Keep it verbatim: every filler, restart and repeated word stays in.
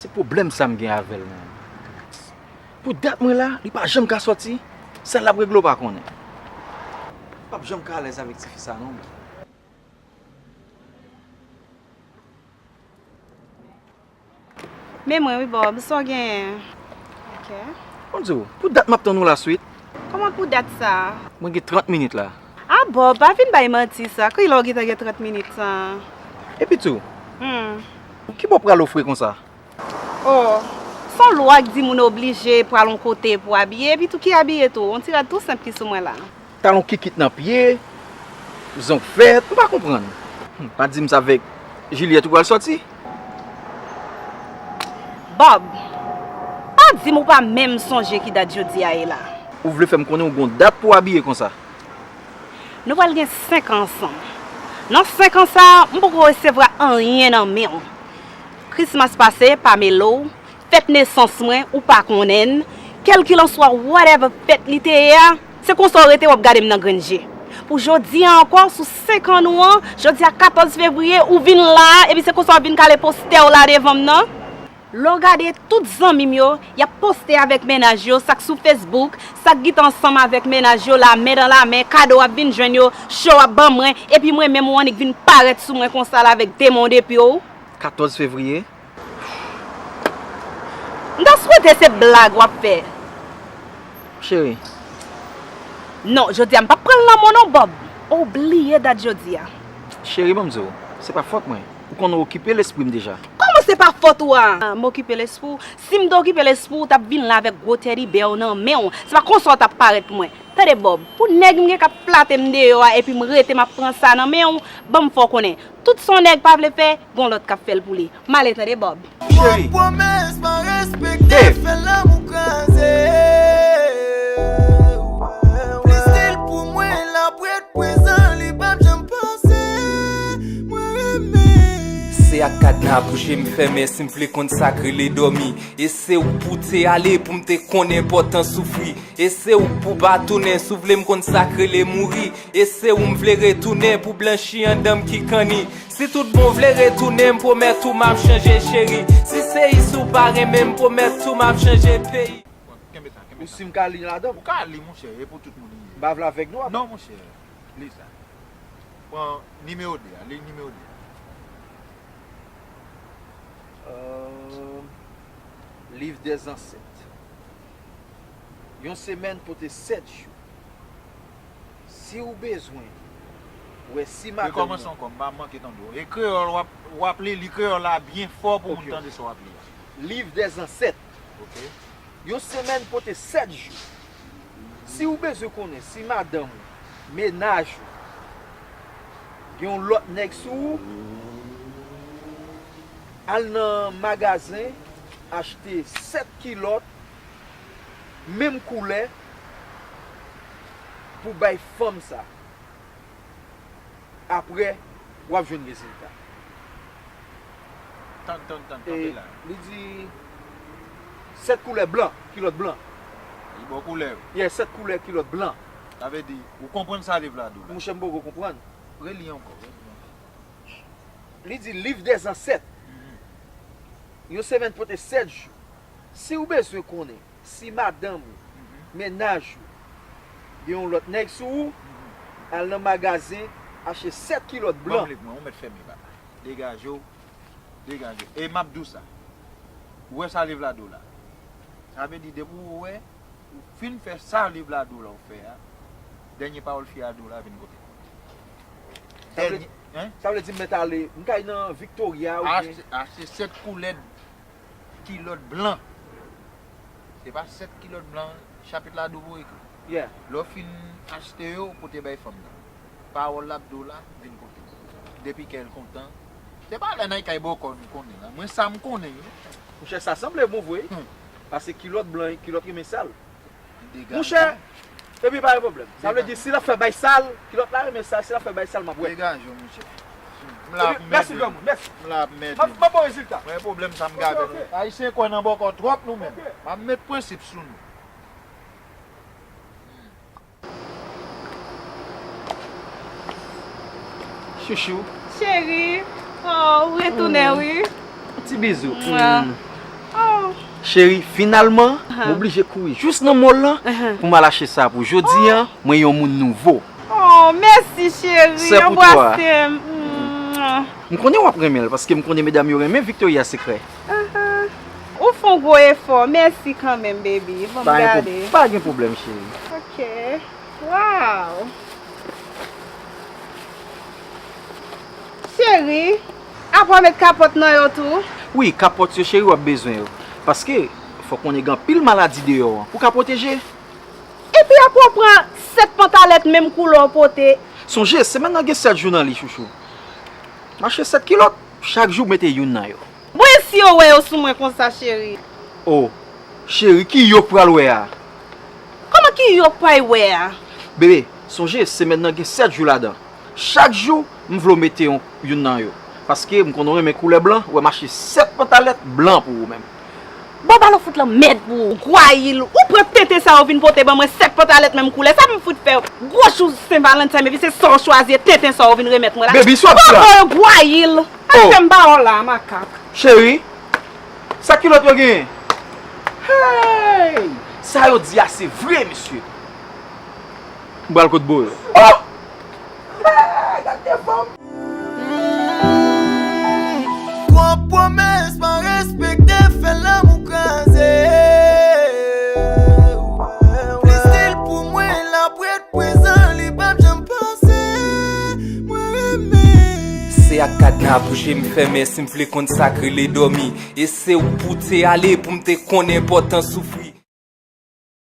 Se pwoblèm sa m gen avè l, menm. Pou dat mwen la, li pa janm ka sòti, sa l ap regle w pa konnen. M p ap janm ka alèz avèk tifi sa non, menm. Men mwen wi Bob, sa w genyen? Ok. Bon Dieu, pou dat m ap tann ou la sweet. Kòman pou dat sa? Mwen gen trant minit la. Ah Bob, pa vin bay manti sa, kilè w gentan gen trant minit sa? Epi tou, Hmm. Kibò w pral ofre konsa? Oh, se yon lwa k di moun oblije pral yon kote pou abiye, epi tou ki abiye tou, yon ti rad tou senp ki sou mwen la. Talon kikit nan pye, zong fèt, m pa konprann. Hmm, pa di m sa avèk Juliette ou pral sòti? Bob, pa di m ou pa menm sonje ki dat jodi a ye la. Ou vle fè m konnen ou gon dat pou w abiye konsa? Nou pral gen senk an ansanm. Nan senk an sa a, m poko resevwa anyen nan men w. Christmas pase, pa mele w. Fèt nesans mwen, ou pa konnen n. Kèlkilanswa whatever fèt li te ye a, se konsa w rete w ap gade m nan grenn je. Pou jodi a ankò, sou senk an nou an, jodi a katòz fevriye, ou vin la a, epi se konsa w ap vin kale postè w la devan m nan. Lè w gade tout zanmi m yo, y ap poste avèk mennaj yo, sa k sou Facebook, sa k gentan ansanm avèk mennaj yo, lamen nan lamen, kado ap vin jwenn yo, cho ap ban mwen, epi mwen menm ou annik vin parèt sou mwen konsa la avèk de men w de pye w. Katòz fevriye? M ta swete se blag w ap fè. Cheri. Non, jodi a m p ap pran l nan men w non, Bob. Ou bliye dat jodi a. Cheri, ban m di w, se pa fòt mwen. Ou konnen w okipe lespri m deja. Kòman se pa fòt ou a? M okipe lespri w. Si m te okipe lespri w, w t ap vin la avèk gwo teddy bear w nan men w. Se pa konsa w t ap parèt pou mwen. Tande Bob, pou nèg m gen k ap flate m deyò a epi m rete m ap pran sa nan men w, ban m fè w konnen. Tout sa yon nèg pa vle fè, gon lòt k ap fè l pou li. M ale tande Bob. Cheri. Pwomès pa respekte, fè lanmou kraze. Plis li pou mwen, l ap ret prezan, li p ap janm pase. Mwen renmen. Se ak kadna bouch m fèmen si m vle konn sa k rele dòmi. E se ou pou te ale pou m te konn enpòtans soufri. E se ou pou pa tounen si w vle m konn sa k rele mouri. E se ou m vle retounen pou blanchi anndan m ki kanni. Si tout bon w vle retounen, m pwomèt ou m ap chanje cheri. Si se isit ou pa renmen m, pwomèt ou m ap chanje peyi. Kenbe sa, kenbe Ou sa. Si m ka li ladan? Ou ka li, monchè, e pou tout moun li ye. M pa vle avèk nou. Non, monchè, li sa. Pran nimewo de a, li nimewo de a. Euh, Liv dè zansèt. Yon semèn pote sèt jou. Si w bezwen wè si madanm Rekòmanse ankò, m pa manke tande w. E kreyòl w ap, w ap li, li kreyòl la byen fò pou moun Ok. Tande sa w ap li a. Liv dè zansèt. Ok. Yon semèn pote sèt jou. Si w bezwen konnen si madanm ou, mennaj ou, gen yon lòt nèg sou ou, al nan magazen achte sèt kilòt menm koulè pou bay fanm sa. Apre, w ap jwenn rezilta. Tann, tann, tann, E tann la. Li di sèt koulè blan, kilòt blan. Li ba w koulè yo. Yeah, sèt koulè kilòt blan. Sa vle di, ou konprann sa liv la di w la. Monchè, m poko konprann. Reli ankò, reli ankò. Li di liv dè zansèt. Yon semèn pote sèt jou. Si w bezwen konnen si madanm ou, mennaj ou, gen yon lòt nèg sou ou, al nan magazen, achte sèt kilòt Ban blan. m lit mwen, ou mèt fèmen papa. Degaje w, degaje w. E m ap di w sa. Ou wè sa liv la di w la. Sa vle di depi ou wè, ou fin fè sa liv la di w la ou fè a, dènye pawòl fi a di w la vin kote m. Sa vle, Dènye, hein? Sa vle di m mèt ale, m kay nan Victoria oubyen Achte, achte sèt koulè kilòt blan. Se pa sèt kilòt blan, chapit la di w pou ekri. Yeah. Lè w fin achte yo, pote bay fanm nan. Pawòl l ap di w la, vin kote m. Depi kè l kontan. Se pa lè nan kay bòkò nou konnen la. Mwen sa m konnen wi. Monchè, sa sanble bon vre. Hmm. Paske kilòt blan, kilòt renmen sal. Degaje. Monchè, epi pa gen pwoblèm. Sa vle di si l ap fè bay sal, kilòt la renmen sal, si l ap fè bay sal, m ap wè. Degaje w, monchè. M la Epi, pou mèsi mèt granmoun, mèsi. M la pou mèt M ap, m ap ba w rezilta. Mwen pwoblèm sa m gen avè nou. Ayisyen kwè nan bòkò twòp nou menm. M ap met prensip sou nou. Chouchou. Cheri, oh, ou retounen wi. Ti bizou. Mwa. Mm. Cheri, finalman, m oblije kouri jis nan mall lan pou m al achte sa pou jodi a, mwen yon moun nouvo. Oh, mèsi cheri, anbrase m. M konnen w ap renmen l, paske m konnen medam yo renmen Victoria's Secret. Ou fè yon gwo efò, mèsi kanmenm, baby. Ban m gade. Pa gen pwoblèm, cheri. Ok. Wow. Cheri, apa w met kapòt nan yo tou? Wi, kapòt yo, cheri, w ap bezwen yo. Paske, fòk konnen gen anpil maladi deyò an. Pou ka pwoteje. Epi apa w pran sèt pantalèt menm koulè w pote? Sonje, semèn nan gen sèt jou nan li, chouchou. M achte sèt kilòt, chak jou m mete youn nan yo. Bon, e si yo wè yo sou mwen konsa, cheri? Oh, cheri, ki yo k pral wè a? Kòman ki yo k pral wè a? Bebe, sonje, semèn nan gen sèt jou ladan. Chak jou, m vle w mete yon, youn nan yo. Paske m konnen w renmen koulè blan, wè m achte sèt pantalèt blan pou ou menm. Bon, ba l fout lanmèd pou ou, gwayil. Ou pran tenten sa yo vin pote ban mwen sèt pantalèt menm koulè. Sa pou m fout fè gwo jou Sen Valentin, epi se sa w chwazi, e tenten sa yo vin remèt mwen la. Baby, sa w ap di la? Bon, gwayil. Al fè m ba w la, makak. Cheri, sa kilòt yo genyen? Hey! Sa yo di a se vre, mesye. M pral kot bo yo. Oh! Hey, gade fanm! Pran pwomès, pa respekte, fè lanmou kraze. Plis stil pou mwen, l ap ret prezan, li p ap janm pase. Mwen renmen. Se ak kadna bouche m fèmen, si m vle konn sa k rele dòmi. E se ou pou te ale pou m te konn enpòtans soufri.